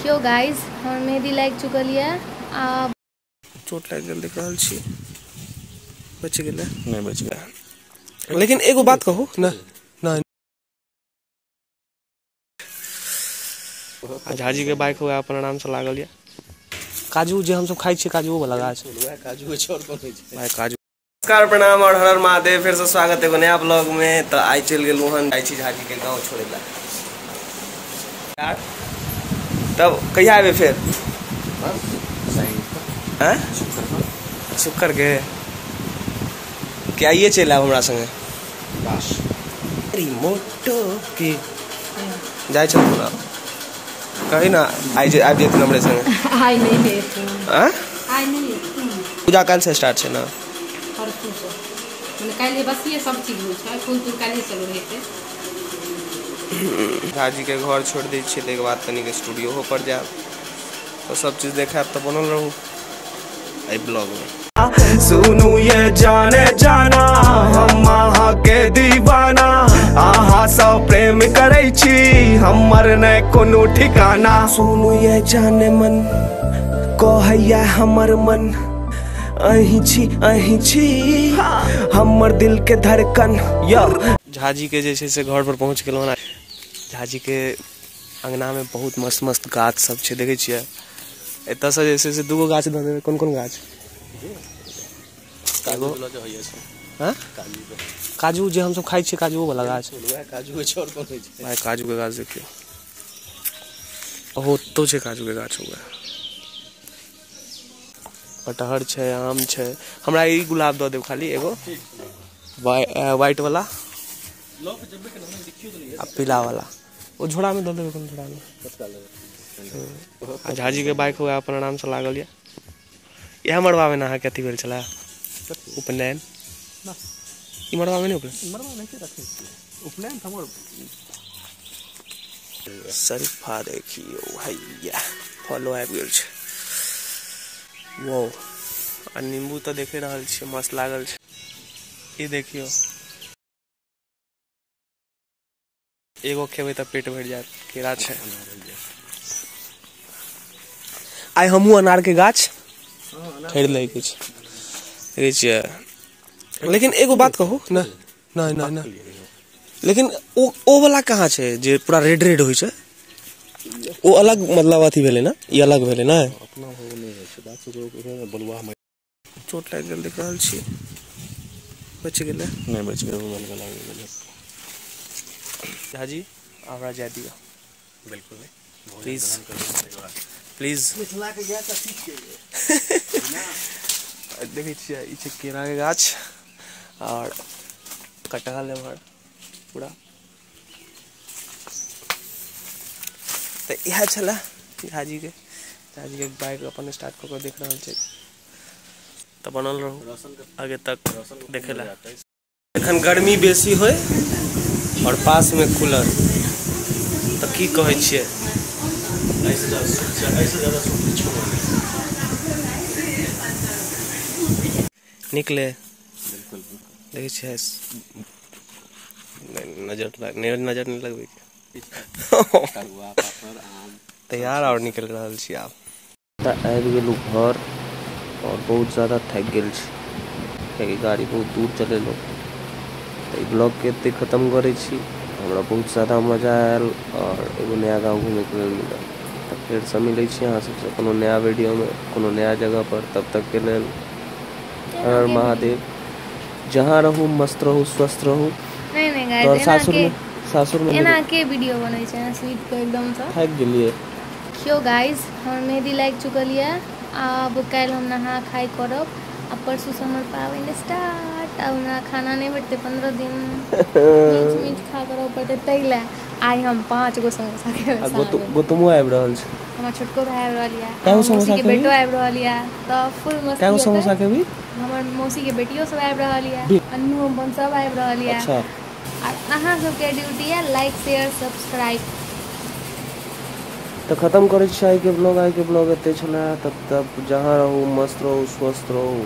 देखियो गाइस हमर मेहंदी लागि चुकल ये। आ चोट लागि गेल देख रहल छी, बचि गेलै नहि बचि गेलै। लेकिन एगो बात कहू न न झाजी के बाइक हुआ अपन आराम से लागल ये। काजू जे हमसब खाइ छियै काजूओ वाला गाछ, काजू छोड़ कोन होइ छै भाई काजू। नमस्कार प्रणाम और हर हर महादेव, फिर से स्वागत है एगो नया ब्लॉग में। तो आइ चलि गेलहुँ हन, जाइ छी झाजी के गाँव छोड़े ला। तब कहिया एबै फेर? शुक्र के के आइए चलि आयब हमरा संगे। मोटो के जाइ छलखुन कही ना आइ आबि जेथिन हमरे संगे। आइ नहि एथिन। आइ नहि एथिन। पूजा काल्हि से स्टार्ट छै ना? परसू से, मने काल्हि बसिए सब चीज होइ छै, फूल तूल काल्हि से लोढ़ेतै। झाजी के घर छोड़ि दै छियै, ताहिके बाद कनिक स्टूडियो पर जायब तऽ सब चीज देखायब, तऽ बनल रहू एहि ब्लॉग में। सुनू ये जाने जाना हम अहाँ के दीवाना, अहाँ सब प्रेम करै छी हमर नै कोनो ठिकाना। सुनू ये जाने मन कहैया हमर मन, अहीं छी हमर दिल के धड़कन। यो झाजी के जे छै से घर पर पहुँच गेलहुँ। झाजी के अंगना में बहुत मस्त मस्त गाछ सब छै, देखै छियै। एतऽसँ जे छै से दूगो गाछ दऽ देबै। कोन कोन गाछ? काजू जे हमसब खाइ छियै काजूओ वाला गाछ, काजू छोड़ कोन होइ छै भाई काजू के गाछ देखियौ, बहुतो छै काजू के गाछ। हुए कटहर छै, आम छै। हमरा ई गुलाब दऽ देब खाली एगो व्हाइट वाला आ पीला वाला, ओ झोड़ा में दऽ देबै। कोन झोड़ा में? आ झाजी के बाइक हुआ अपन आराम से लागल ये। इएह मड़बा में अहाँके अथी भेल छलै उपनयन? ई मड़बा में नहि उपनयन? मड़बा नहि रखै छियै उपनयन हमर। शरीफा देखियौ हैया फलो आबि गेल छै। वो आ नींबू तऽ देखे रहल छियै, मस्त लागल छै। ई देखियौ एगो खेबै तऽ पेट भरि जायत। केरा छै। आइ हमहूँ अनार के गाछ खरीद लै के छै, देखै छियै। लेकिन एगो बात कहू न न न न लेकिन ओ वाला कहाँ छै जे पूरा रेड रेड होइ छै? ओ अलग मतलब अथी भेलै ने, ई अलग भेलै ने। चोट लागि गेल देख रहल छी, बचि गेलै नहि बचि गेलै। झाजी हमरा जाय दिअ। बिल्कुल नहीं, प्लीज प्लीज। मिथिला के गाछ सीख के देखै छियै ई छै केरा के गाछ और कटहल एम्हर पूरा। तऽ इएह छलै झाजीके बाइक अपन स्टार्ट कऽ कऽ देख रहल छै। तऽ बनल रहू आगे तक देखे ला। एखन गर्मी बेसी होइ और पास में कूलर, तऽ की कहै छियै? निकले देखै छियै नजर नजर नहि लगबै। तैयार और निकल रहल छी आब। तऽ आबि गेलहुँ घर और बहुत ज़्यादा थाकि गेल छी, कियाकि गाड़ी बहुत दूर चलेलहुँ। तऽ ई ब्लॉगके एते खत्म करै छी। हमरा बहुत ज़्यादा मजा आयल और एगो नया गाँव घूमैके लेल मिलल। तऽ फेरसँ मिलै छी अहाँ सबसँ कोनो नया वीडियोमे कोनो नया जगह पर। तब तकके लेल हर हर महादेव। जहाँ रहू मस्त रहू स्वस्थ रहू। नहीं नहीं गाइस, सासुर में एना के वीडियो बनै छै सुति के एकदम से थाकि गेलियै। देखियो गाइस हमर मेहंदी लागि चुकल ये। आब काल्हि हम नहा खाइ करब आ परसू से हमर पाबनि स्टार्ट। आब हमरा खाना नहि भेटतै 15 दिन, मीठ मीठ खा कर पड़तै। ताहि लए आइ हम 5 गो समोसा खेबै। गोतमो आबि रहल छै, हमर छोटको भाय आबि रहल ये, मौसी के बेटो आबि रहल ये, तऽ फुल मस्ती। कैगो समोसा खेबी? हमर मौसी के बेटियो सब आबि रहल ये, अन्नू अपन सब आबि रहल ये। अच्छा, और अहाँ सबके ड्यूटी है लाइक शेयर सब्सक्राइब। तऽ खत्म करै छी आइके ब्लॉग। आइके ब्लॉग एते छलै। तब तब जहाँ रहू मस्त रहू स्वस्थ रहू।